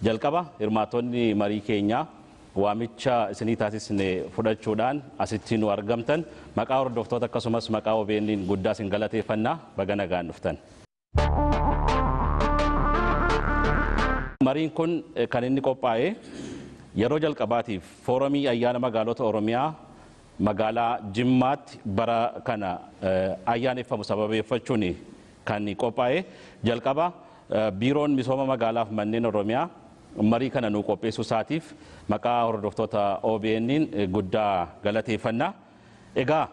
Jalqaba hirmaattonni marii keenyaa waamicha isinii taasisne fudhachuudhaan asitti nu argamtan maqaa hordoftoota akkasumas maqaa OBN guddaa isin galateeffannaa, baga nagaan dhuftan. Mariin kun kan inni qophaa'e yeroo jalqabaatiif foorumii ayyaana magaalota Oromiyaa magaalaa Jimmaatti bara kana ayyaaneffamu sababeeffachuun kan qophaa'e. Jalqaba biiroon misooma magaalaaf manneen Oromiyaa marii kana nu qopheessuu isaatiif maqaa hordoftoota OBN'n guddaa galateeffanna. Egaa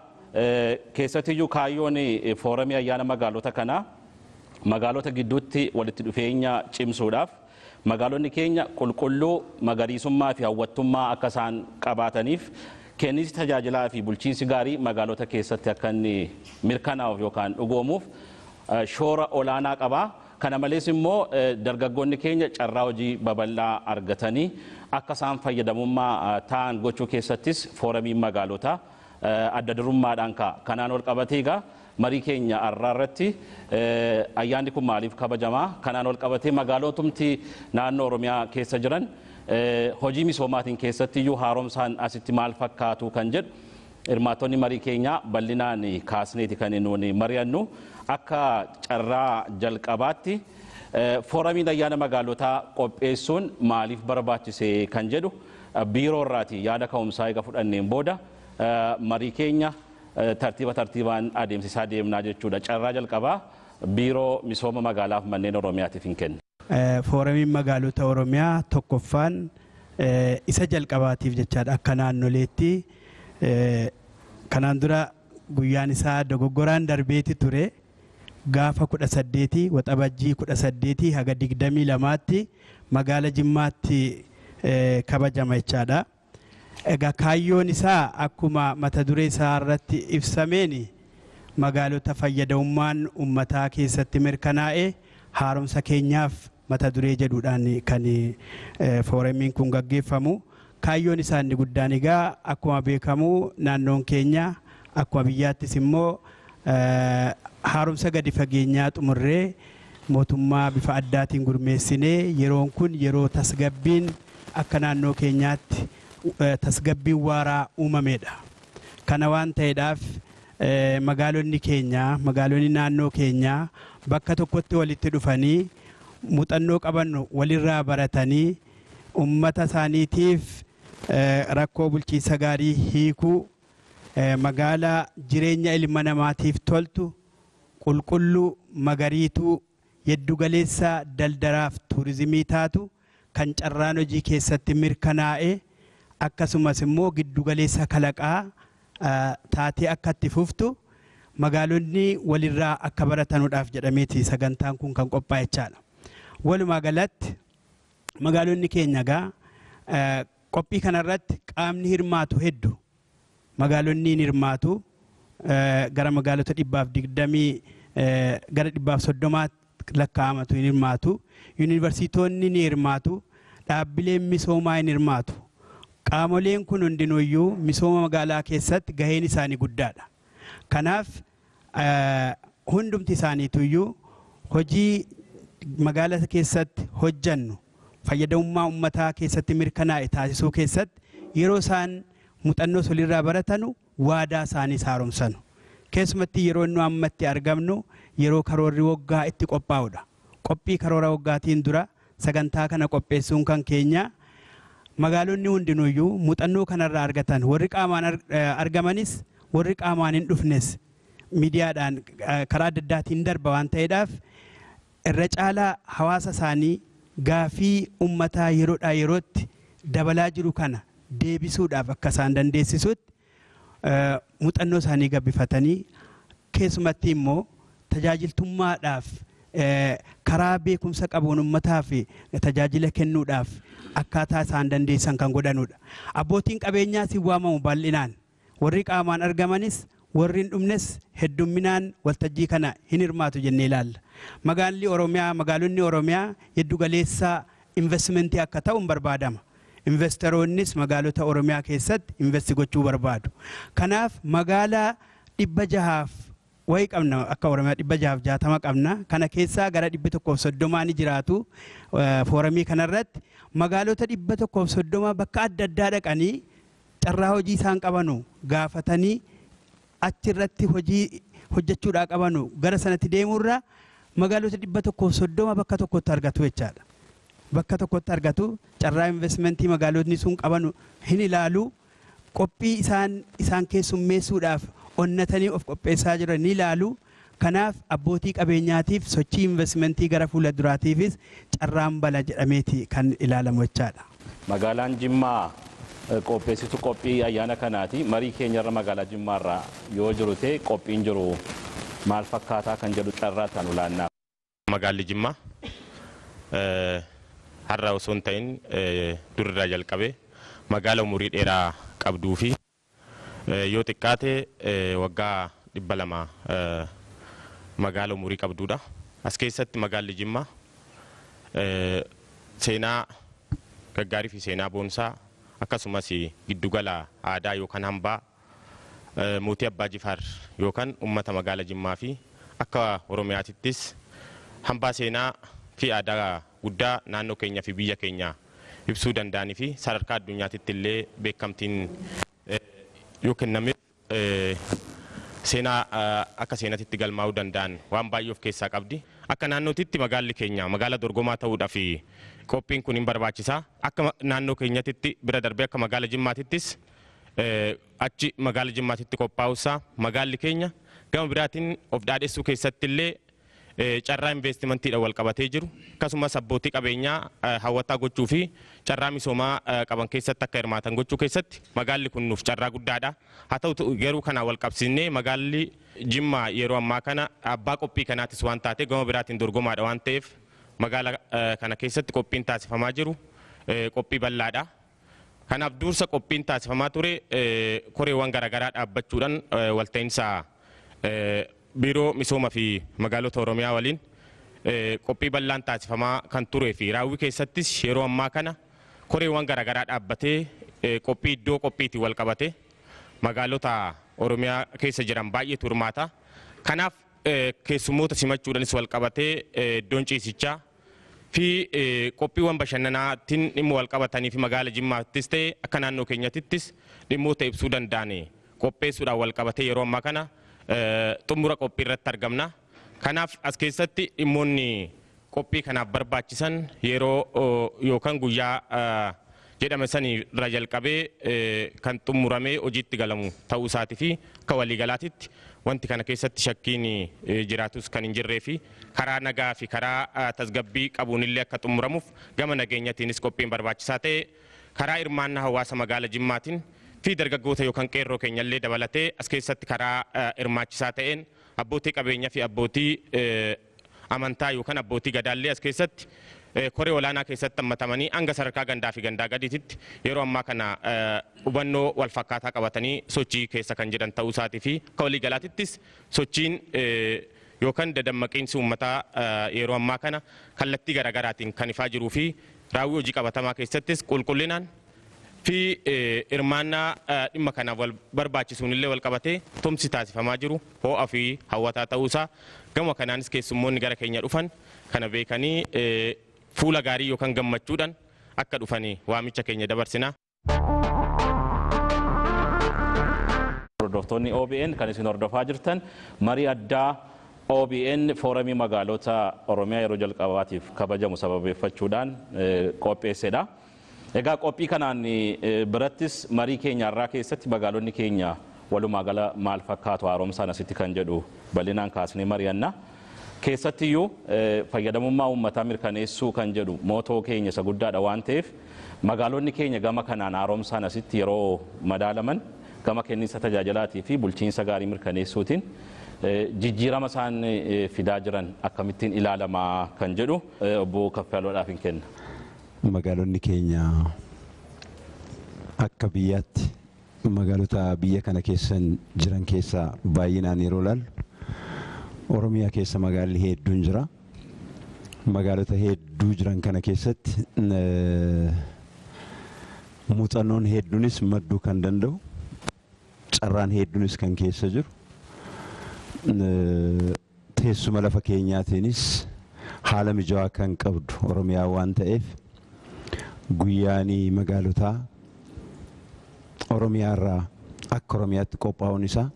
keessattiyyuu kaayyoon foorumii ayyaana magaalota kanaa magaalota gidduutti walitti dhufeenya cimsuudhaaf, magaalonni keenya qulqulluu, magariisummaa fi hawwattummaa akka isaan qabaataniif, kenniinsi tajaajilaa fi bulchiinsi gaarii magaalota keessatti akka inni mirkanaa'uuf yookaan dhugoomuuf shoora olaanaa qaba. Kana malees immoo dargaggoonni keenya carraa hojii babal'aa argatanii akka isaan fayyadamummaa ta'an gochuu keessattis foorumiin magaalotaa adda durummaadhaan ka'a. Kanaan ol qabatee egaa marii keenya har'aa irratti ayyaanni kun maaliif kabajamaa? Kanaan ol qabatee magaalotumti naannoo Oromiyaa keessa jiran hojii misoomaatiin keessatti iyyuu haaromsaan asitti maal fakkaatu kan jedhu hirmaattonni marii keenyaa bal'inaan kaasneeti kan nuuni mari'annu. Akka carraa jalqabaatti foorumiin ayyaana magaalotaa qopheessuun maaliif barbaachise kan jedhu biiroo irraati yaada ka'umsaa eega fudhanneen booda marii keenya tartiiba tartiibaan adeemsisaa deemnaa jechuudha. Carraa jalqabaa biiroo misooma magaalaaf manneen Oromiyaatiif hin kenne. Foorumiin magaalota Oromiyaa tokkoffaan isa jalqabaatiif jechaadha akka naannoleetti. Kanaan dura guyyaan isaa dogoggoraan darbeeti ture. Gaafa 18, Waxabajjii 18 haga 22tti magaala Jimmaatti kabajama jechaadha. Egaa kaayyoon isaa akkuma mata duree isaa irratti ibsameen magaalota fayyadamummaan uummataa keessatti mirkanaa'e haaromsa keenyaaf mata duree jedhuudhaan kan foorumiin kun gaggeeffamu. Kaayyoon isaa inni guddaan egaa akkuma beekamu naannoon keenya akkuma biyyaattis immoo haaromsa gadi fageenyaa xumurree mootummaa bifa addaatiin gurmeessinee yeroon kun yeroo tasgabbiin akka naannoo keenyaatti tasgabbiin waaraa uumamedha. Kana waan ta'eedhaaf magaalonni keenya, magaalonni naannoo keenyaa bakka tokkotti walitti dhufanii muuxannoo qaban walirraa baratanii uummata isaaniitiif rakkoo bulchiinsa gaarii hiikuu, magaalaa jireenya ilma namaatiif toltu, qulqulluu, magariituu, giddugaleessa daldalaaf tuurizimii taatu, kan carraan hojii keessatti mirkanaa'e, akkasumas immoo giddugaleessa kalaqaa taatee akka itti fuftu magaalonni walirraa akka baratanuudhaaf jedhameeti sagantaan kun kan qophaa'e jechaadha. Walumaa galatti magaalonni keenya egaa qophii kanarratti qaamni hirmaatu hedduu, magaalonni hin hirmaatu, gara magaalota 120 gara 130 lakkaa'amatu hin hirmaatu, yuunivarsiitonni ni hirmaatu, dhaabbileen misoomaa hin hirmaatu. Qaamoleen kun hundinuyyuu misooma magaalaa keessatti gaheen isaanii guddaadha. Kanaaf hundumti isaaniituyyuu hojii magaalaa keessatti hojjannu fayyadamummaa uummataa keessatti mirkanaa'e taasisuu keessatti yeroo isaan muuxannoo walirraa baratanu waadaa isaaniis haaromsanu. Keessumatti yeroo inni ammatti argamnu yeroo karoorri waggaa itti qophaa'udha. Qophii karoora waggaatiin dura sagantaa kana qopheessuun kan keenya magaalonni hundinuyyuu muuxannoo kanarraa argatan, warri qaamaan argamanis warri qaamaan hin dhufnes miidiyaadhaan karaa adda addaatiin darba waan ta'eedhaaf irra caalaa hawaasa isaanii gaafii uummataa yeroodhaa yerootti dabalaa jiru kana deebisuudhaaf akka isaan dandeessisutti muuxannoo isaanii gabbifatanii, keessumatti immoo tajaajiltummaadhaaf karaa beekumsa qabuun uummataaf tajaajila kennuudhaaf akkaataa isaan dandeessan kan godhanudha. Abbootiin qabeenyaas hin waamamu bal'inaan. Warri qaamaan argamanis warri hin dhumnes heddumminaan waltajjii kana hin hirmaatu jennee ilaalla. Magaalli Oromiyaa, magaalonni Oromiyaa giddugaleessa investimentii akka ta'u hin barbaadama. Investoroonnis magaalota Oromiyaa keessatti investi gochuu barbaadu. Kanaaf magaalaa 600f wayii qabna, akka Oromiyaa 660 qabna. Kana keessaa gara 130 ni jiraatu. Fooramii kanarratti magaalota 130 bakka adda addaa dhaqanii carraa hojii isaan qabanu gaafatanii achirratti hojii hojjechuudhaa qabanu gara sanatti deemurra magaalota 130 bakka tokkotti argatu jechaadha. Bakka tokkotti argatu, carraa investimentii magaalotni sun qabanu hin ilaalu, qophii isaan keessummeessuudhaaf onnatanii of qopheessaa jiran ni ilaalu. Kanaaf abbootii qabeenyaatiif sochii investimentii gara fuula duraatiifis carraan bala jedhameeti kan ilaalamu jechaadha. Magaalaan Jimmaa qopheessitu qophii ayyaana kanaati. Marii keenyarra magaalaa Jimmaarraa yoo jiru ta'e qophiin jiru maal fakkaataa kan jedhu carraa kan olaannaa. Magaalli Jimmaa har'a osoo hin ta'in durirraa jalqabee magaala umurii dheeraa qabduu fi yoo xiqqaate waggaa 200 magaala umurii qabduudha. As keessatti magaalli Jimmaa seenaa gaggaarii fi seenaa boonsaa akkasumas giddugala aadaa yookaan hambaa mootii Abbaa Jifaar yookaan uummata magaala Jimmaa fi akka Oromiyaatittis hambaa seenaa fi aadaa guddaa naannoo keenya fi biyya keenya ibsuu danda'anii fi sadarkaa addunyaatitti illee beekamtiin yoo kennameef seenaa akka seenatitti galmaa'uu danda'an waan baay'ee of keessaa qabdi. Akka naannootitti magaalli keenya magaala dorgomaa ta'uudhaaf qophiin kun hin barbaachisa. Akka naannoo keenyatitti bira darbee akka magaala Jimmaatittis achi magaala Jimmaatitti qophaa'uusaa magaalli keenya gama biraatiin of dhaadhessuu keessatti illee carraa investimentiidhaan wal qabatee jiru, akkasumas abbootii qabeenyaa hawwataa gochuu fi carraa misoomaa qaban keessatti akka hirmaatan gochuu keessatti magaalli kun nuuf carraa guddaadha. Haa ta'u garuu kanaan wal qabsiisnee magaalli Jimmaa yeroo ammaa kana abbaa qophii kanaatis waan taate gama biraatiin dorgomaadha waan ta'eef magaala kana keessatti qophiin taasifamaa jiru qophii bal'aadha. Kanaaf dursa qophiin taasifamaa ture koreewwan garaagaraa dhaabbachuudhaan walta'iinsa biiroo misooma fi magaalota Oromiyaa waliin qophii bal'aan taasifamaa kan turee fi raawwii keessattis yeroo ammaa kana koreewwan garaagaraa dhaabbatee qophii iddoo qophiitiin wal qabate magaalota Oromiyaa keessa jiran baay'eetu hirmaata. Kanaaf keessummoota simachuudhaanis wal qabatee iddoon ciisichaa fi qophiiwwan bashannanaatiin dhimma wal qabatanii fi magaala Jimmaattis ta'e akka naannoo keenyatittis dhimmoota ibsuu danda'an qopheessuudhaan wal qabatee yeroo ammaa kana xumura qophii irratti argamna. Kanaaf as keessatti dhimmoonni qophii kanaaf barbaachisan yeroo yookaan guyyaa jedhame sanii irraa jalqabee kan xumuramee hojiitti galamu ta'uu isaatii fi akka waliigalaatitti wanti kana keessatti shakkiin jiraatus kan hin jirree fi karaa nagaa fi karaa tasgabbii qabuun illee akka xumuramuuf gama nageenyatiinis qophiin barbaachisaa ta'e karaa hirmaannaa hawaasa magaala Jimmaatiin fi dargaggoota yookaan qeerroo keenya illee dabalatee as keessatti karaa hirmaachisaa ta'een abbootii qabeenyaa fi abbootii amantaa yookaan abbootii gadaallee as keessatti koree olaanaa keessatti hammatamanii hanga sadarkaa gandaa fi gandaa gadiitti yeroo ammaa kana hubannoo wal fakkaataa qabatanii sochii keessa kan jiran ta'uu isaatii fi akka waliigalaatittis sochiin yookaan dadammaqiinsi uummataa yeroo ammaa kana kallattii garaagaraatiin kan ifaa jiruu fi raawwii hojii qabatamaa keessattis qulqullinaan fi hirmaannaa dhimma kanaaf wal barbaachisuun illee wal qabatee tumsi taasifamaa jiru ho'aa fi hawwataa ta'uusaa gama kanaanis keessummoonni gara keenya dhufan kana beekanii fuula gaarii yookaan gammachuudhaan akka dhufanii waamicha keenya dabarsina. Hordoftoonni OBN kan isin hordofaa jirtan marii addaa OBN fooramii magaalota Oromiyaa yeroo jalqabaatiif kabajamu sababeeffachuudhaan qopheessedha. Egaa qophii kanaan birattis marii keenya irraa keessatti magaalonni keenya walumaa gala maal fakkaatu haaromsaan asitti kan jedhu bal'inaan kaasnee mari'anna. Keessattiyyuu fayyadamummaa uummataa mirkaneessuu kan jedhu mootoo keenya isa guddaadha waan ta'eef magaalonni keenya gama kanaan haaromsaan asitti yeroo madaalaman gama kenniinsa tajaajilaatii fi bulchiinsa gaarii mirkaneessuutiin jijjiirama isaan fidaa jiran akkamittiin ilaalamaa kan jedhu obbo Kaffaloodhaaf hin kenna. Magaalonni keenya akka biyyaatti magaalota biyya kana keessa jiran keessaa baay'inaan yeroo ilaallu Oromiyaa keessa magaalli hedduun jira. Magaalota hedduu jiran kana keessatti muuxannoon hedduunis madduu kan danda'u, carraan hedduunis kan keessa jiru, Teessuma lafa keenyaatiinis haala mijaawaa kan qabdu Oromiyaa waan ta'eef guyyaanii magaalotaa Oromiyaa irraa akka Oromiyaatti qophaa'uun isaa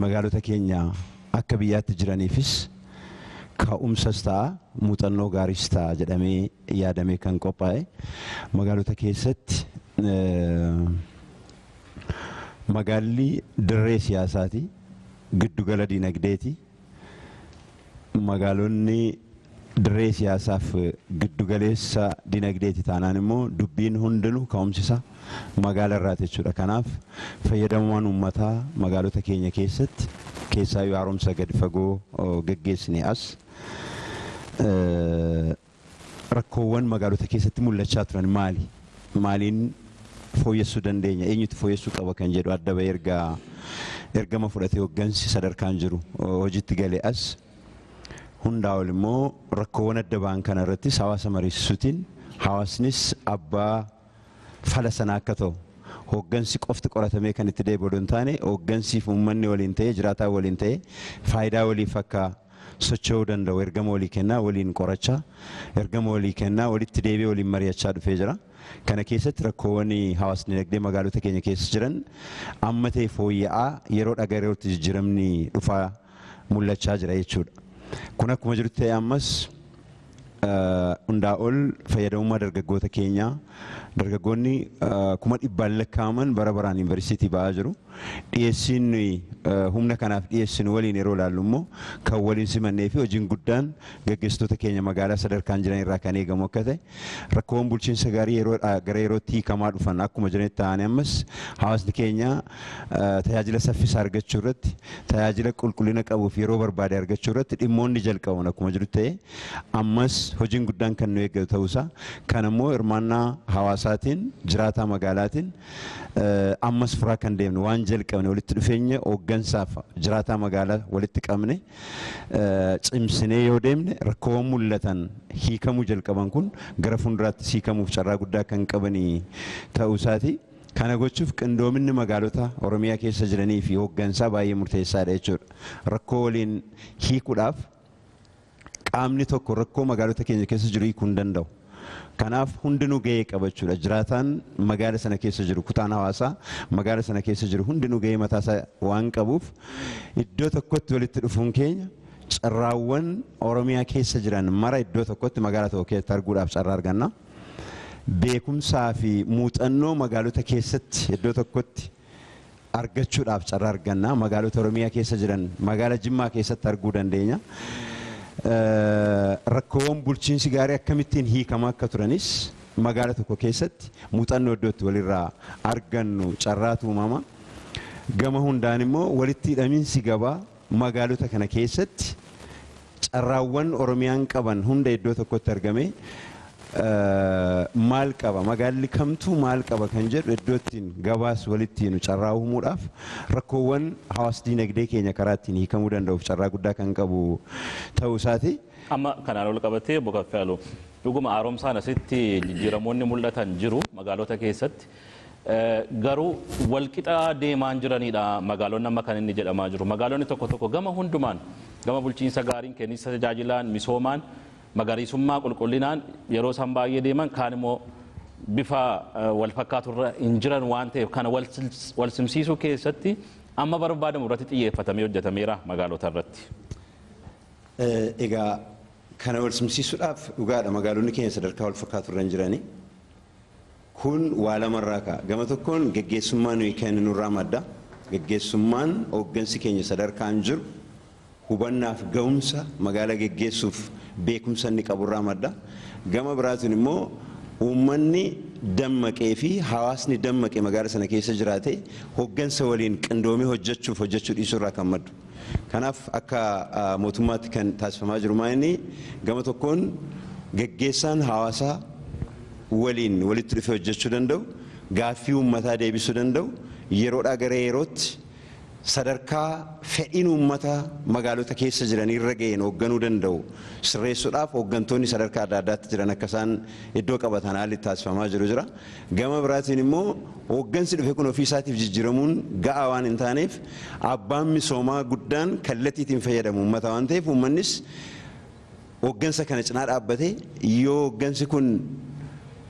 magaalota keenya akka biyyaatti jiraniifis ka'umsas ta'a muuxannoo gaariis ta'a jedhamee yaadamee kan qophaa'e magaalota keessatti magaalli dirree siyaasaati, giddugala dinagdeeti. Magaalonni dirree siyaasaaf giddugaleessa dinagdeeti taanaan immoo dubbiin hundinuu ka'umsi isaa magaala irraati jechuudha. Kanaaf fayyadamummaan uummataa magaalota keenya keessatti keessaayyuu haaromsa gadi fagoo geggeessine as rakkoowwan magaalota keessatti mul'achaa turan maali? Maaliin fooyyessuu dandeenya? Eenyutu fooyyessuu qaba kan jedhu adda bahee ergama fudhatee hooggansi sadarkaan jiru hojiitti galee as hundaa ol immoo rakkoowwan adda ba'an kana irrattis hawaasa mariisisuutiin hawaasnis abbaa fala sanaa akka ta'u hooggansi qofti qoratamee kan itti deebi'u odoo hin taane hooggansiif uummanni waliin ta'ee jiraataa waliin ta'ee faayidaa waliif akka socho'uu danda'u ergama walii kennaa waliin qorachaa ergama walii kennaa walitti deebi'ee waliin mari'achaa dhufee jira. Kana keessatti rakkoowwan hawaasni dinagdee magaalota keenya keessa jiran amma ta'e fooyya'aa yeroo gara yerootti jijjiiramni dhufaa mul'achaa jira jechuudha. Kun akkuma jirutti ta'e ammas hundaa ol fayyadamummaa dargaggoota keenyaa dargaggoonni 100,000 lakkaa'aman bara baraan yuunivarsiitii ba'aa jiru. Dhiyeessiin nuyi humna kanaaf dhiyeessinu waliin yeroo ilaallu immoo kan waliin simannee fi hojiin guddaan gaggeessitoota keenya magaalaa sadarkaan jiran irraa kan eegamu akka ta'e rakkoowwan bulchiinsa gaarii yeroo gara yerootti hiikamaa dhufan akkuma jiranitti ta'anii ammas hawaasni keenya tajaajila saffisaa argachuu irratti tajaajila qulqullina qabuuf yeroo barbaade argachuu irratti dhimmoonni jalqaban akkuma jiru ta'e ammas hojiin guddaan kan nu eeggatu ta'uusaa kan immoo hirmaannaa hawaasaatiin jiraataa magaalaatiin ammas furaa kan deemnu waan jalqabne walitti dhufeenya hooggansaaf jiraataa magaalaa walitti qabne cimsinee yoo deemne rakkoowwan mul'atan hiikamuu jalqaban kun gara fuulduraatti hiikamuuf carraa guddaa kan qabanii ta'uusaati. Kana gochuuf qindoominni magaalota Oromiyaa keessa jiranii fi hooggansaa baay'ee murteessaadha jechuudha. Rakkoo waliin hiikuudhaaf qaamni tokko rakkoo magaalota keenya keessa jiru hiikuu hin danda'u. Kanaaf hundinuu gahee qaba jechuudha. Jiraataan magaala sana keessa jiru, kutaan hawaasaa magaala sana keessa jiru hundinuu gahee mataasaa waan qabuuf iddoo tokkotti walitti dhufuun keenya carraawwan Oromiyaa keessa jiran mara iddoo tokkotti magaalaa tokko keessatti arguudhaaf carraa arganna. Beekumsaa fi muuxannoo magaalota keessatti iddoo tokkotti argachuudhaaf carraa arganna. Magaalota Oromiyaa keessa jiran magaala Jimmaa keessatti arguu dandeenya. Rakkoowwan bulchiinsi gaarii akkamittiin hiikamaa akka turanis magaala tokko keessatti muuxannoo iddootti walirraa argannu carraatu uumama. Gama hundaan immoo walitti hidhamiinsi gabaa magaalota kana keessatti carraawwan Oromiyaan qaban hunda iddoo tokkotti argame maal qaba magaalli kamtuu maal qaba kan jedhu iddoo ittiin gabaas walitti nu carraa uumuudhaaf rakkoowwan hawaas dinagdee keenya karaa ittiin hiikamuu danda'uuf carraa guddaa kan qabu ta'uu isaati. Amma kanaan ol qabatee obbo Kaffiyaaluu dhuguma haaromsaan asitti jijjiiramoonni mul'atan jiru magaalota keessatti. Garuu walqixa deemaan jiranidha magaalonni amma kan inni jedhamaa jiru. Magaalonni tokko tokko gama hundumaan gama bulchiinsa gaariin kenniinsa tajaajilaan misoomaan magariisummaa qulqullinaan yeroo isaan baay'ee deeman kaan immoo bifa wal fakkaaturra hin jiran waan ta'eef kana wal simsiisuu keessatti amma barbaadamu irratti xiyyeeffatamee hojjetameera magaalota irratti. Egaa kana wal simsiisuudhaaf dhugaadha magaalonni keenya sadarkaa wal fakkaaturra hin jirani. Kun waa lamarraa ka'a. Gama tokkoon geggeessummaa nuyi kennu nurraa madda. Geggeessummaan hooggansi keenya sadarkaan jiru hubannaaf ga'umsa magaalaa geggeessuuf beekumsa inni qaburraa madda. Gama biraatiin immoo uummanni dammaqee fi hawaasni dammaqee magaala sana keessa jiraate hooggansa waliin qindoomee hojjechuuf hojjechuu dhiisuurraa kan maddu. Kanaaf akka mootummaatti kan taasifamaa jiru maali gama tokkoon geggeessaan hawaasaa waliin walitti dhufee hojjechuu danda'u, gaaffii uummataa deebisuu danda'u, yeroodhaa gara yerootti sadarkaa fedhiin uummata magaalota keessa jiran irra ga'een hoogganuu danda'u sirreessuudhaaf hooggantoonni sadarkaa adda addaatti jiran akka isaan iddoo qabatan haalli taasifamaa jiru jira. Gama biraatiin immoo hooggansi dhufe kun ofii isaatiif jijjiiramuun ga'aa waan hin taaneef abbaan misoomaa guddaan kallattiitiin fayyadamu uummata waan ta'eef uummannis hooggansa kana cinaa dhaabbatee yoo hooggansi kun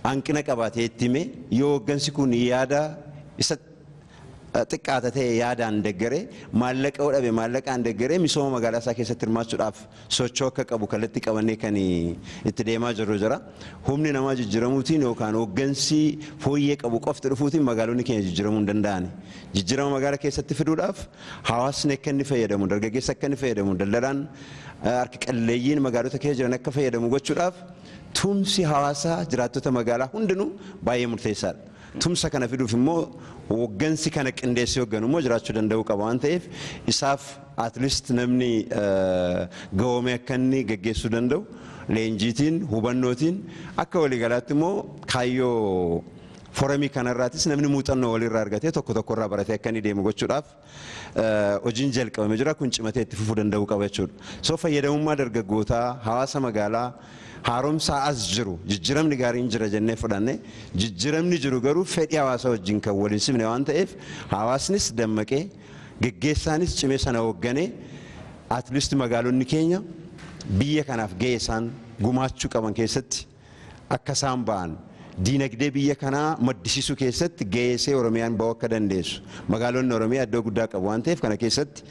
hanqina qabaatee itti hime yoo hooggansi kun yaada isa xiqqaata ta'e yaadaan deeggaree maallaqa yoo dhabe maallaqaan deeggaree misooma magaalaa isaa keessatti hirmaachuudhaaf socho'uu akka qabu kallattii qabannee kan itti deemaa jirru jira. Humni namaa jijjiiramuutiin yookaan hooggansi fooyyee qabu qofti dhufuutiin magaalonni keenya jijjiiramuu hin danda'ani. Jijjiirama magaalaa keessatti fiduudhaaf hawaasni akka inni fayyadamu, dargaggeessi akka inni fayyadamu, daldalaan harka qalleeyyiin magaalota keessa jiran akka fayyadamu gochuudhaaf tumsi hawaasaa jiraattota magaalaa hundinuu baay'ee murteessaadha. Tumsa kana fiduuf immoo hooggansi kana qindeessee hoogganu immoo jiraachuu danda'uu qaba waan ta'eef isaaf at least namni gahoomee akka inni geggeessuu danda'u leenjiitiin hubannootiin akka waliigalaatti immoo kaayyoo foramii kanarraatis namni muuxannoo walirraa argatee tokko tokkorraa baratee akka inni deemu gochuudhaaf hojiin jalqabamee jira kun cimatee itti fufuu danda'uu qaba jechuudha. So fayyadamummaa dargaggootaa hawaasa magaalaa haaromsaa as jiru jijjiiramni gaariin jira jennee fudhanne jijjiiramni jiru garuu fedhii hawaasaa wajjin kan waliin simne waan ta'eef hawaasnis dammaqee geggeessaanis cimee sana hoogganee at least magaalonni keenya biyya kanaaf gahee isaan gumaachuu qaban keessatti akka isaan ba'an diinagdee biyya kanaa maddisiisuu keessatti gahee Oromiyaan ba'uu akka dandeessu magaalonni Oromiyaa iddoo guddaa qabu waan ta'eef kana keessatti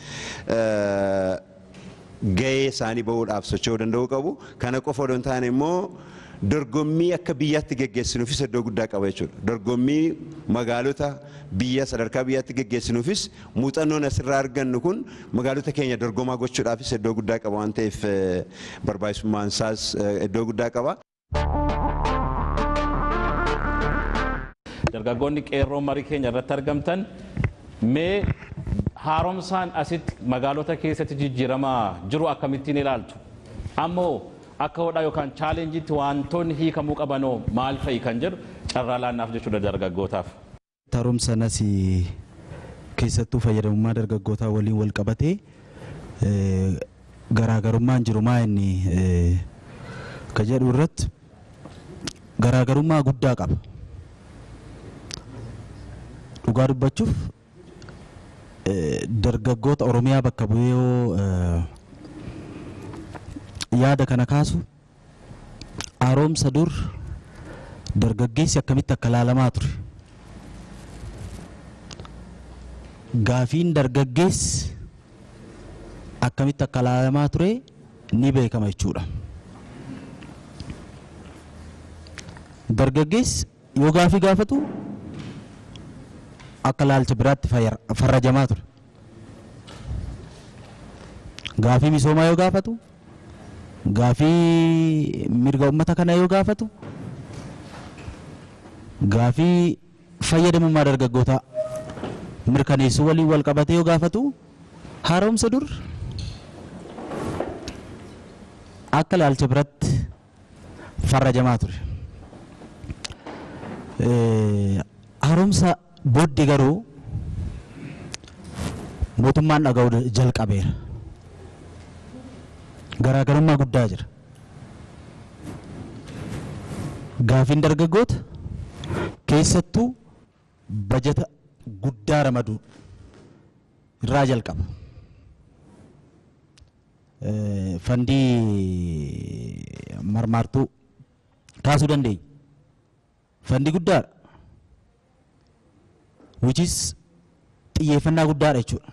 gahee isaanii bahuudhaaf socho'uu danda'uu qabu. Kana qofa odoo hin taane immoo dorgommii akka biyyaatti geggeessinuufis iddoo guddaa qaba jechuudha. Dorgommii magaalota biyya sadarkaa biyyaatti geggeessinuufis muuxannoon asirraa argannu kun magaalota keenya dorgomaa gochuudhaafis iddoo guddaa qaba waan ta'eef barbaachisummaan isaas iddoo guddaa qaba. Dargaggoonni qeerroo marii keenya irratti argamtan mee haaromsaan asitti magaalota keessatti jijjiiramaa jiru akkamittiin ilaaltu? Ammoo akka hodhaa yookaan chaalenjiitti wantoonni hiikamuu qabanoo maal fa'i kan jedhu carraa laannaaf jechuudha dargaggootaaf. Haaromsanas keessattuu fayyadamummaa dargaggootaa waliin wal qabatee garaagarummaan jiru maa inni ka jedhu irratti garaagarummaa guddaa qaba. Dhugaa dubbachuuf dargaggoota Oromiyaa bakka bu'ee yaada kana kaasu haaromsa dur dargaggeessi akkamitti akka laalamaa ture. Gaafiin dargaggeessi akkamitti akka laalamaa ture ni beekama jechuudha. Dargaggeessi yoo gaafii gaafatu akka laalcha biraatti farrajamaa ture. Gaafii misoomaa yoo gaafatu, gaafii mirga uummata kanaa yoo gaafatu, gaafii fayyadamummaa dargaggootaa mirkaneessuu waliin wal qabatee yoo gaafatu haaromsa dur akka laalcha biratti farrajamaa ture. Haaromsa booddee garuu mootummaan dhaga'uu jalqabeera. Garaagarummaa guddaa jira. Gaafiin dargaggoota keessattuu bajata guddaa ramaduu irraa jalqaba. Fandii marmaartuu kaasuu dandeenya. Fandii guddaadha. Which is xiyyeeffannaa guddaadha jechuudha.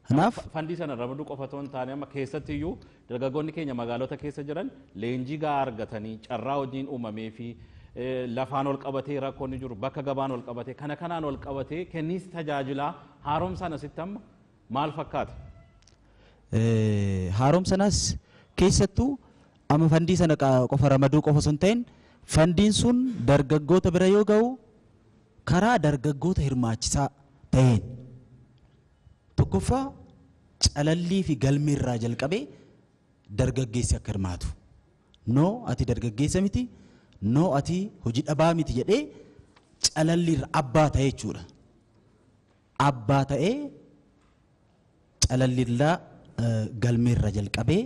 Kanaaf fandii sana ramaduu qofa otoo hin taane amma keessatti iyyuu dargaggoonni keenya magaalota keessa jiran leenjii gahaa argatanii carraa hojiin uumamee fi lafaan ol qabatee rakkoon ni jiru bakka gabaan ol qabatee kana kanaan ol qabatee kenniinsi tajaajilaa haaromsaan asitti amma maal fakkaata? Haaromsanas keessattuu amma fandii sana qofa ramaduu qofa osoo hin ta'in fandiin sun dargaggoota bira yoo ga'u karaa dargaggoota hirmaachisaa ta'een tokkoffaa calallii fi galmee irraa jalqabee dargaggeessi akka hirmaatu. Noo ati dargaggeessa miti, noo ati hojii dhabaa miti jedhee calallii irra abbaa ta'e jechuudha. Abbaa ta'ee calallillaa galmeerra jalqabee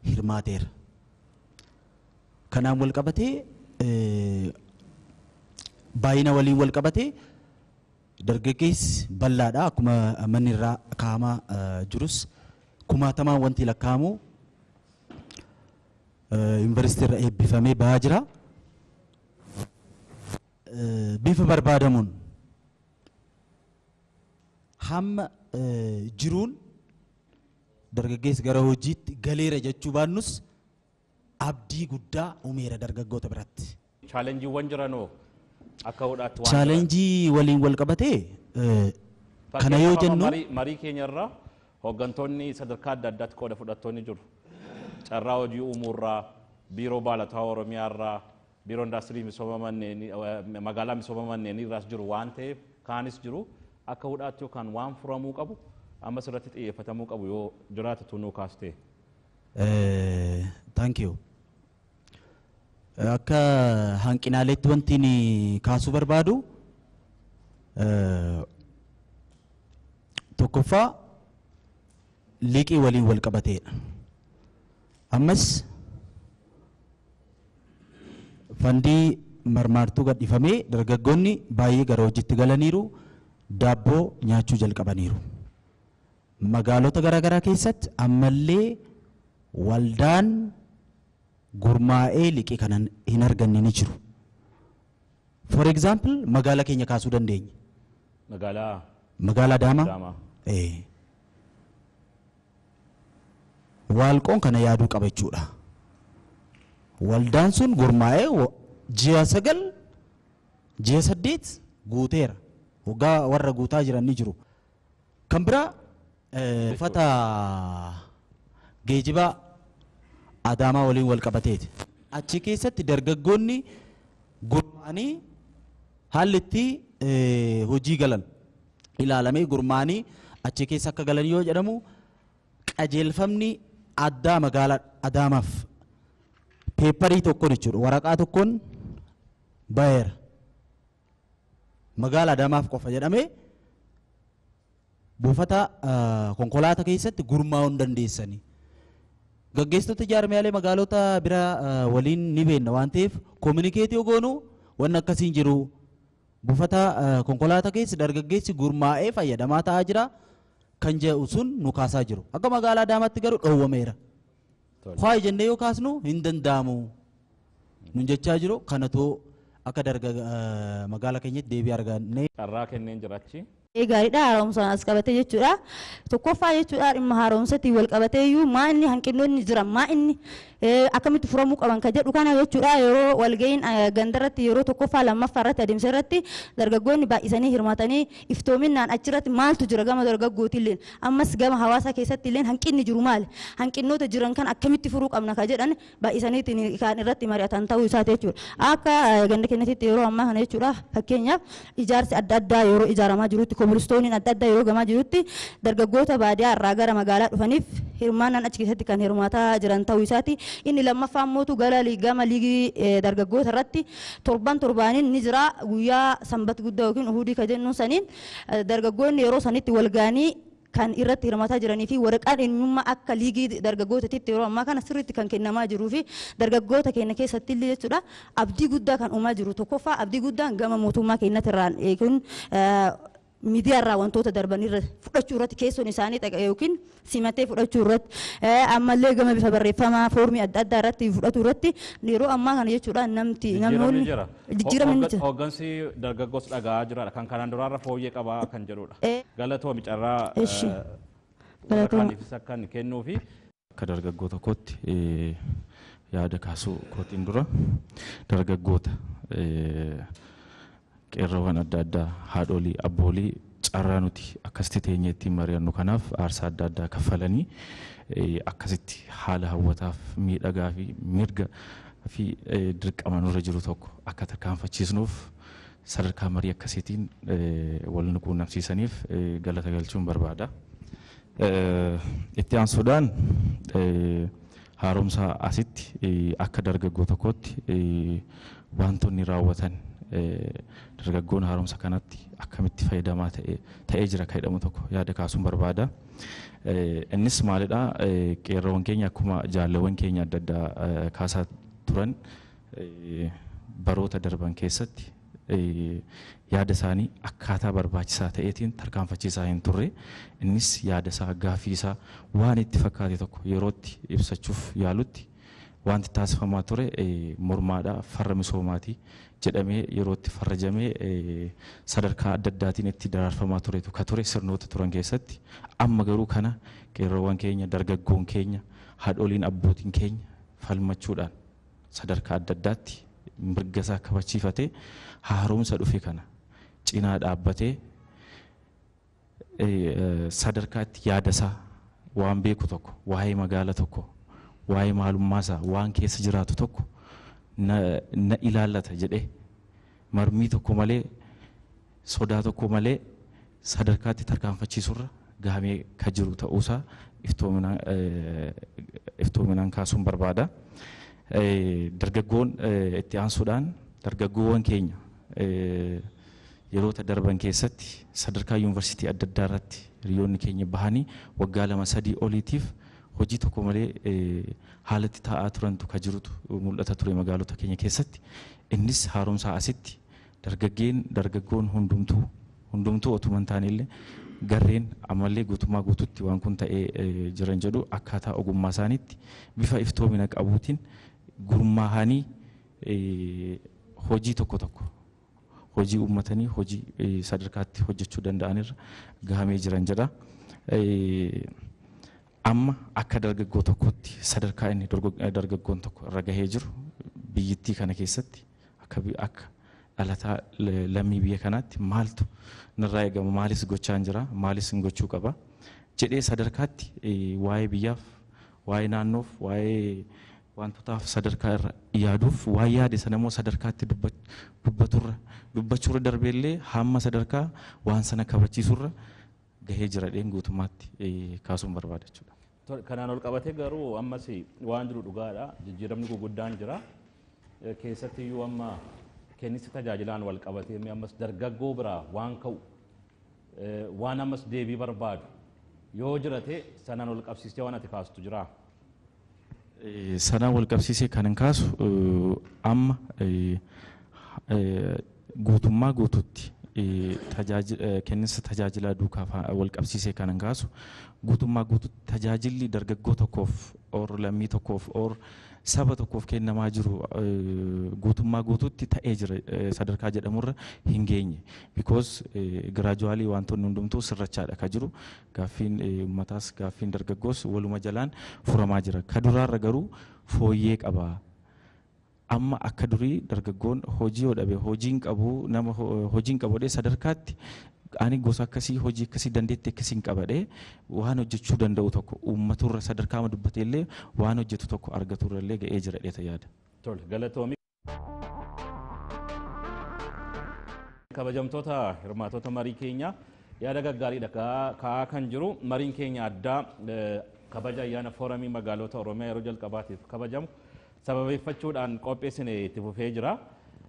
hirmaateera. Kanaan wal qabatee baay'ina waliin wal qabatee dargaggeessi bal'aadha akkuma manni irraa kaa'amaa jirus kumaatamaan wanti lakkaa'amu yuunivarsiitii irra eebbifamee bahaa jira. Bifa barbaadamuun hamma jiruun dargaggeessi gara hojiitti galeera jechuu baannus abdii guddaa uumeera dargaggoota biratti. Chaalenjiiwwan jiranoo akka hodhaatti waan Chaalenjii waliin wal qabatee kana yoo jennu marii keenyarra hooggantoonni sadarkaa adda addaatti qooda fudhattoonni jiru. Carraa hojii uumuurraa, biiroo baalataa Oromiyaarraa, biiroo indaastirii misooma manneenii, magaalaa misooma manneenii irraas jiru waan ta'eef kaanis jiru akka hudhaatti yookaan waan furamuu qabu ammas irratti xiyyeeffatamuu qabu yoo jiraate tunuu kaastee. Thank you. Akka hanqinaaleetti wanti ni kaasuu barbaadu tokkoffaa liqii waliin wal qabateedha. Ammas fandii marmaartuu gadhiifamee dargaggoonni baay'ee gara hojiitti galaniiru, daabboo nyaachuu jalqabaniiru. Magaalota garaagaraa keessatti ammallee waldaan gurmaa'ee liqii kana hin arganne ni jiru. For example, magaalaa keenya kaasuu dandeenya. Magaalaa Adaamaa. Waalqoon kana yaaduu qaba jechuudha. Waldaan sun gurmaa'ee ji'a 9 ji'a 8 guuteera. Waggaa warra guutaa jiran ni jiru. Kan biraa uffata geejjibaa Adaamaa waliin wal qabateeti. Achi keessatti dargaggoonni gurmaa'anii haalli itti hojii galan ilaalamee gurmaa'anii achi keessa akka galan yoo jedhamu qajeelfamni addaa magaalaa Adaamaaf peeparii tokkoon jechuudha waraqaa tokkoon baheera. Magaalaa Adaamaaf qofa jedhamee buufata konkolaataa keessatti gurmaa'uu hin dandeessani. Gaggeessitoota jaarmiyaalee magaalota biraa waliin ni beekna waan ta'eef koominikeetii yoo goonu wanni akkasiin jiru. Buufata konkolaataa keessa dargaggeessi gurmaa'ee fayyadamaa ta'aa jira kan jedhu sun nu kaasaa jiru. Akka magaalaa Adaamaatti garuu dhoowwameera. Kwaa jennee yoo kaasnu hin danda'amu nun jechaa jiru kanatoo akka magaalaa keenyatti deebii arganne. Carraa kenneen jirachi. Gaariidha haaromsaan as qabatee jechuudha. Tokkoffaa jechuudha dhimma haaromsatti wal qabatee iyyuu maa inni hanqinoonni jiran maa inni akkamitti furamuu qaban kan jedhu kana jechuudha yeroo walga'iin gandarratti yeroo tokkoffaa lammaffaa irratti adeemsa irratti dargaggoonni baay'isanii hirmaatanii iftoominaan achirratti maaltu jira gama dargaggootillee ammas gama hawaasaa keessatti illee hanqinni jiru maali hanqinoota jiran kan akkamitti furuu qabna kan jedhan baay'isanii kan irratti mari'atan ta'uu isaati jechuudha. Akka ganda keenyatti yeroo ammaa kana jechuudha fakkeenyaaf ijaarsi adda addaa yeroo ijaaramaa jirutti kobilistooniin adda addaa yeroo gamaa jirutti dargaggoota baadiyyaa irraa gara magaalaa dhufaniif hirmaannaan achi keessatti kan hirmaataa jiran ta'uu isaati. Inni lammaffaa immoo gara gama liigii dargaggoota irratti torban torbaaniin ni jira guyyaa sanbata guddaa yookiin uhudii kan jennuun saniin dargaggoonni yeroo sanitti wal ga'anii kan irratti hirmaataa jiranii fi waraqaan eenyummaa akka liigii dargaggootaatti yeroo ammaa kana sirriitti kan kennamaa jiruu fi dargaggoota keenya keessatti illee jechuudha abdii guddaa kan uumaa jiru. Tokkoffaa abdii guddaan gama mootummaa keenyatti irraan yookiin miidiyaa irraa wantoota darban irra fudhachuu irratti keessoon isaanii yookiin simatee fudhachuu irratti ammallee gama bifa barreeffamaa foormii adda addaa irratti fudhachuu irratti yeroo ammaa kana jechuudha namti namoonni jijjiiramni ni jira. Hooggansi dargaggoos dhaga'aa jira kan kanaan duraarra fooyyee qabaa kan jedhudha. Galatoomi carraa kaaniifis akka inni kennuufi. Akka dargaggoo tokkotti yaada kaasuu kootiin dura dargaggoota qeerroowwan adda addaa haadholii abboolii carraa nuti akkasitti teenyee ittiin mari'annu kanaaf aarsaa adda addaa kaffalanii akkasitti haala hawwataaf miidhagaa fi mirga fi dirqama nurra jiru tokko akka tarkaanfachiisnuuf sadarkaa marii akkasiitiin wal nu quunnamsiisaniif galata galchuun barbaada. Itti aansuudhaan Haaromsa asitti akka dargaggoo tokkootti wantoonni raawwatan dargaggoon haaromsa kanatti akkamitti fayyadamaa ta'ee jira kan jedhamu tokko yaada kaasuun barbaada. Innis maalidha, qeerroowwan keenya akkuma jaalawwan keenya adda addaa kaasaa turan baroota darban keessatti yaada isaanii akkaataa barbaachisaa ta'eetiin tarkaanfachiisaa hin turre. Innis yaada isaa, gaaffii isaa waan itti fakkaate tokko yerootti ibsachuuf yaalutti wanti taasifamaa ture mormaadha, farra misoomaati jedhamee yerootti farrajamee sadarkaa adda addaatiin itti daraarfamaa turetu ka ture sirnoota turan keessatti. Amma garuu kana qeerroowwan keenya, dargaggoon keenya, haadholiin, abbootiin keenya falmachuudhaan sadarkaa adda addaatti mirga isaa kabachiifatee haaromsa dhufe kana cinaa dhaabbatee sadarkaatti yaada isaa waan beeku tokko, waa'ee magaala tokko, waa'ee maalummaa isaa, waan keessa jiraatu tokko na ilaallata jedhee marmii tokko malee, sodaa tokko malee sadarkaatti tarkaanfachiisurra gahamee ka jiru ta'uusaa iftoominaan kaasuun barbaada. Dargaggoon itti aansuudhaan dargaggoowwan keenya yeroota darban keessatti sadarkaa yuunivarsiitii adda addaa irratti hiriyoonni keenya bahanii waggaa 2-3 oliitiif hojii tokko malee haalatti taa'aa turantu ka jirutu mul'ata ture magaalota keenya keessatti. Innis haaromsaa asitti dargaggoon hundumtuu otuma hin taane illee garreen ammallee guutummaa guututti waan kun ta'ee jiran jedhu akkaataa ogummaa isaaniitti bifa iftoomina qabuutiin gurmaa'anii hojii tokko tokko hojii uummatanii hojii sadarkaatti hojjechuu danda'anirra gahamee jiran jedha. Amma akka dargaggoo tokkotti sadarkaa inni dargaggoon tokko irra gahee jiru biyyittii kana keessatti akka dhalataa lammii biyya kanaatti maaltu narraa eegama, maalis gochaa jira, maalis hin gochuu qaba jedhee sadarkaatti waa'ee biyyaaf, waa'ee naannoof, waa'ee wantootaaf sadarkaa irra yaaduuf, waan yaade sana immoo sadarkaatti dubbachuurra darbeellee hamma sadarkaa waan sana kabachiisurra gahee jira dheen guutummaatti kaasuun barbaada jechuudha. Kanaan ol qabatee garuu ammas waan jiru dhugaadha. Jijjiiramni guguddaan jira. Keessatti iyyuu amma kenninsi tajaajilaan wal qabatee ammas dargaggoo biraa waan ka'u, waan ammas deebii barbaadu yoo jirate sanaan ol qabsiistee waan ati kaastu jira. Sanaan wal qabsiisee kan hin kaasu amma guutummaa guututti kenninsa tajaajilaa duukaa wal qabsiisee kan hin kaasu guutummaa guututti tajaajilli dargaggoo tokkoof or lammii tokkoof or saba tokkoof kennamaa jiru guutummaa guututti ta'ee jira sadarkaa jedhamurra hin geenye. Because giraajuwaalii wantoonni hundumtuu sirrachaadha ka jiru, gaaffiin uummataas gaaffiin dargaggoos waluma jalaan furamaa jira. Ka duraarra garuu fooyyee qaba. Amma akka durii dargaggoon hojii yoo dhabe hojiin qabu nama hojiin qabu sadarkaatti ani gosa akkasii hojii akkasii dandeettii akkasii hin qabadhee waan hojjechuu danda'u tokko uummaturra sadarkaa dubbatee illee waan hojjetu tokko argaturra illee ga'ee jira dheeta yaada. Tole galatoomii. Kabajamtoota hirmaatota marii keenya yaada gaggaariidha ka'aa kan jiru. Mariin keenya addaa kabaja ayyaana fooramii magaalota Oromiyaa yeroo jalqabaatiif kabajamu sababeeffachuudhaan qopheessine itti fufee jira.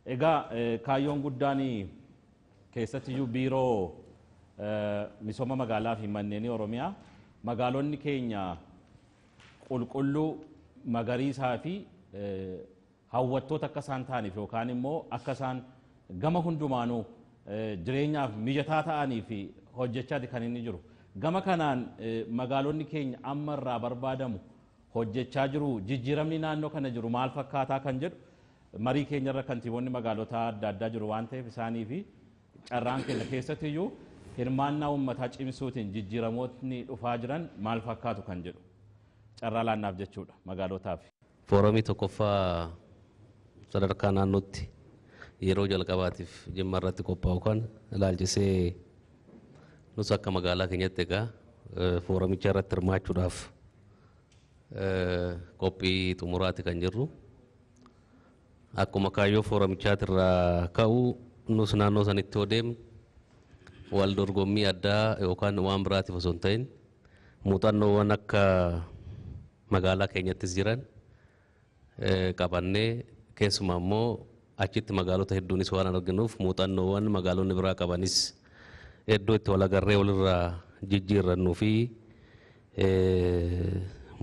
Egaa kaayyoon guddaan keessatti iyyuu biiroo misooma magaalaa fi manneenii Oromiyaa magaalonni keenya qulqulluu, magariisaa fi hawwattoota akka isaan ta'aniif yookaan immoo akka isaan gama hundumaanuu jireenyaaf mijataa ta'anii fi hojjechaati kan inni jiru. Gama kanaan magaalonni keenya amma irraa barbaadamu hojjechaa jiru, jijjiiramni naannoo kana jiru maal fakkaataa kan jedhu marii keenyarra kantiibonni magaalotaa adda addaa jiru waan ta'eef isaanii fi carraan keenya keessatti iyyuu hirmaannaa uummataa cimsuutiin jijjiiramootni dhufaa jiran maal fakkaatu kan jedhu carraa laannaaf jechuudha magaalotaaf. Fooramii tokkoffaa sadarkaa naannootti yeroo jalqabaatiif Jimma irratti qophaa'u kan ilaalchisee nus akka magaalaa keenyatti egaa fooramicha irratti hirmaachuudhaaf qophii xumuraati kan jirru. Akkuma kaayyoo fooramichaatirraa ka'u nus naannoo sanitti yoo deemnu wal dorgommii addaa yookaan waan biraatiif osoo hin ta'in muuxannoowwan akka Magaalaa keenyattis jiran qabannee keessumaa immoo achitti magaalota hedduunis waan arginuuf muuxannoowwan magaalonni biraa qabanis iddoo itti wal agarree walirraa jijjiirrannuu fi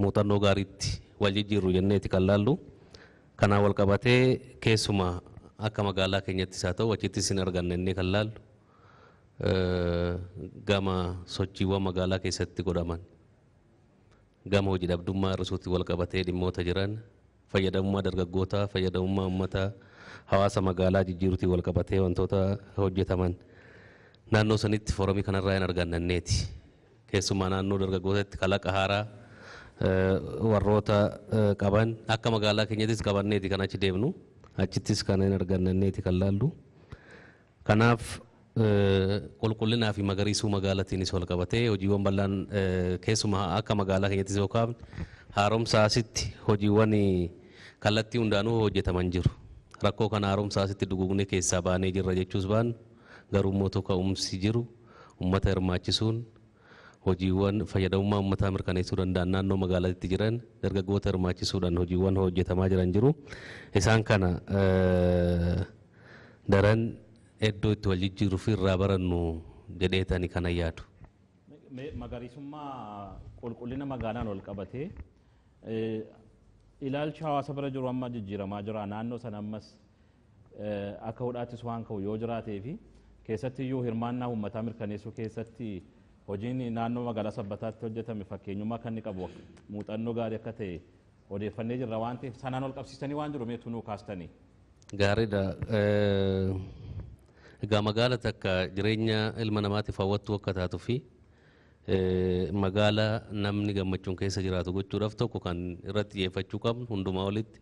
muuxannoo gaariitti wal jijjiirru jenneeti kan laallu. Kanaan wal qabatee keessumaa akka magaalaa keenyattis haa ta'u achittis hin arganne inni kan laallu gama sochiiwwan magaalaa keessatti godhaman gama hojii dhabdummaa hir'isuutti wal qabatee dhimmoota jiran fayyadamummaa dargaggootaa fayyadamummaa uummataa hawaasa magaalaa jijjiiruutti wal qabatee wantoota hojjetaman naannoo sanitti foorumii kanarraa hin argannanneeti. Keessumaa naannoo dargaggootatti kalaqa haaraa warroota qaban akka magaalaa keenyattis qabanneeti kan achi deemnu achittis kan hin argannanneeti kan laallu. Kanaaf qulqullinaa fi magariisuu magaalatiinis wal qabatee hojiiwwan bal'aan keessumaa akka magaalaa keenyattis yoo kaafne haaromsa asitti hojiiwwan kallattii hundaanuu hojjetaman jiru. Rakkoo kana haaromsa asitti duguugnee keessaa baanee jirra jechuus baannu garuu immoo ka'umsi jiru uummata hirmaachisuun hojiiwwan fayyadamummaa uummataa mirkaneessuu danda'an naannoo magaalaatti jiran dargaggoota hirmaachisuudhaan hojiiwwan hojjetamaa jiran jiru. Isaan kana daran iddoo itti wal jijjiiruu fi irraa barannu jedheetani kana yaadu. Magariisummaa qulqullina magaalaan wal qabatee ilaalcha hawaasa bira jiru amma jijjiiramaa jira naannoo sana ammas akka hudhaattis waan ka'u yoo jiraatee fi keessatti iyyuu hirmaannaa uummataa mirkaneessuu keessatti hojiin naannoo magaalaa Sabbataatti hojjetame fakkeenyummaa kan inni qabu muuxannoo gaarii akka ta'e odeeffannee jirra waan ta'eef sanaan wal qabsiisanii waan jiru meetu nuu kaastanii. Gaariidha. Egaa magaala takka jireenya ilma namaatiif hawwattuu akka taatuu fi magaala namni gammachuun keessa jiraatu gochuudhaaf tokko kan irratti xiyyeeffachuu qabnu hundumaa olitti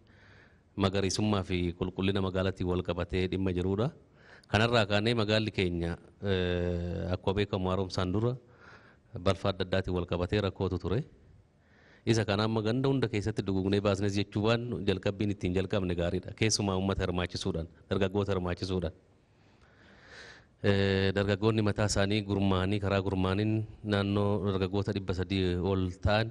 magariisummaa fi qulqullina magaalaatiin wal qabatee dhimma jirudha. Kanarraa kaanee magaalli keenya akkuma beekamu haaromsaan dura balfa adda addaatiin wal qabatee rakkootu ture. Isa kana amma ganda hunda keessatti duguugnee baasnes jechuu baannu jalqabbiin ittiin jalqabne gaariidha. Keessumaa uummata hirmaachisuudhaan, dargaggoota hirmaachisuudhaan. Dargaggoonni mataa isaanii gurmaa'anii karaa gurmaa'aniin naannoo dargaggoota 300 ol ta'an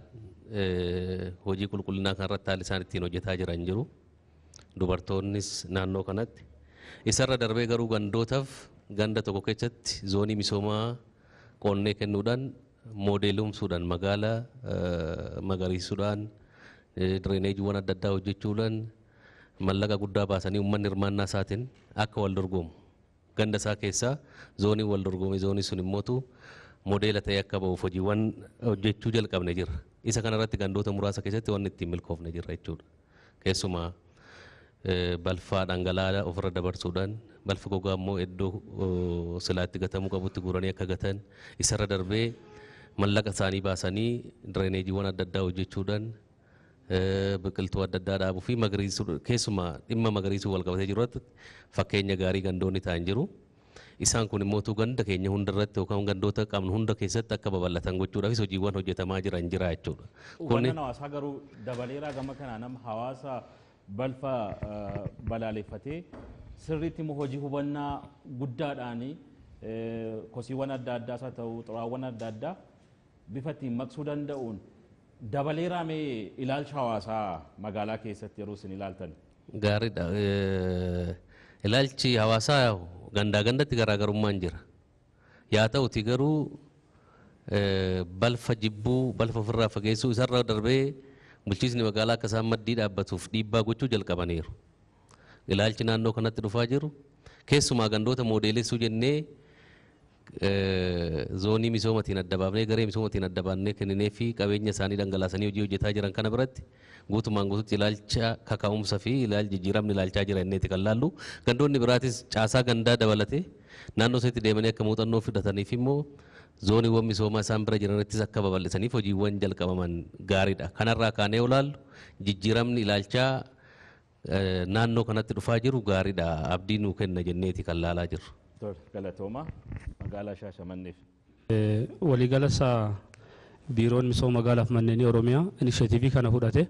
hojii qulqullinaa kanarratti haalli isaan ittiin hojjetaa jiran jiru. Dubartoonnis naannoo kanatti. Isarra darbee garuu gandootaaf ganda tokko keessatti zoonii misoomaa qonnee kennuudhaan moodeelumsuudhaan magaalaa magariisuudhaan direeneejiiwwan adda addaa hojjechuudhaan mallaqa guddaa baasanii uummanni hirmaannaa isaatiin akka wal dorgomu ganda isaa keessaa zoonii wal dorgome zoonii sun immootu moodeela ta'ee akka ba'uuf hojiiwwan hojjechuu jalqabne jira. Isa kanarratti gandoota muraasa keessatti wanni ittiin milkoofne jira jechuudha. Keessumaa balfaa dhangala'aa ofirra dabarsuudhaan balfa gogaa immoo iddoo silaatti gatamuu qabutti guuranii akka gatan isarra darbee mallaqa isaanii baasanii direeneejiiwwan adda addaa hojjechuudhaan biqiltuu adda addaa dhaabuu fi magariisuu keessumaa dhimma magariisuu wal qabatee jiru irratti fakkeenya gaarii gandoonni ta'an jiru. Isaan kun immoo ganda keenya hunda irratti yookaan gandoota qabnu hunda keessatti akka babal'atan gochuudhaafis hojiiwwan hojjetamaa jiran jira jechuudha. Hubannaan hawaasaa garuu dabaleeraa gama kanaa nama hawaasa balfa balaaleffatee sirriitti immoo hojii hubannaa guddaadhaan kosiiwwan adda addaas haa ta'u xuraawwan adda addaa bifa ittiin maqsuu danda'uun dabaleeraa mee ilaalcha hawaasaa magaalaa keessatti yeroo isin ilaaltan. Gaariidha. Ilaalchi hawaasaa gandaa gandatti garaagarummaan jira. Yaa ta'uti garuu balfa jibbuu balfa ofirraa fageessuu isarra darbee bulchiisni magaalaa akka isaan maddii dhaabbatuuf dhiibbaa gochuu jalqabaniiru. Ilaalchi naannoo kanatti dhufaa jiru keessumaa gandoota moodeelessuu jennee zoonii misoomatiin adda baafnee garee misoomatiin adda baafnee kenninee fi qabeenya isaanii dhangalaasanii hojii hojjetaa jiran kana biratti guutumaan guututti ilaalcha kaka'umsa fi ilaalchi jijjiiramni ilaalchaa jira inneeti kan laallu. Gandoonni biraatis caasaa gandaa dabalatee naannoo isaatti deemanii akka muuxannoo fudhataniif immoo zooniiwwan misoomaa isaan bira jiranittis akka babal'isaniif hojiiwwan jalqabaman gaariidha. Kanarraa kaanee olaallu jijjiiramni ilaalchaa naannoo kanatti dhufaa jiru gaariidha. Abdii nuu kenna jenneeti kan laalaa jirru. Galatooma magaalaa Shaashamanneef. Waliigala isaa biiroon misooma magaalaaf manneenii Oromiyaa inisheetiivii kana fudhate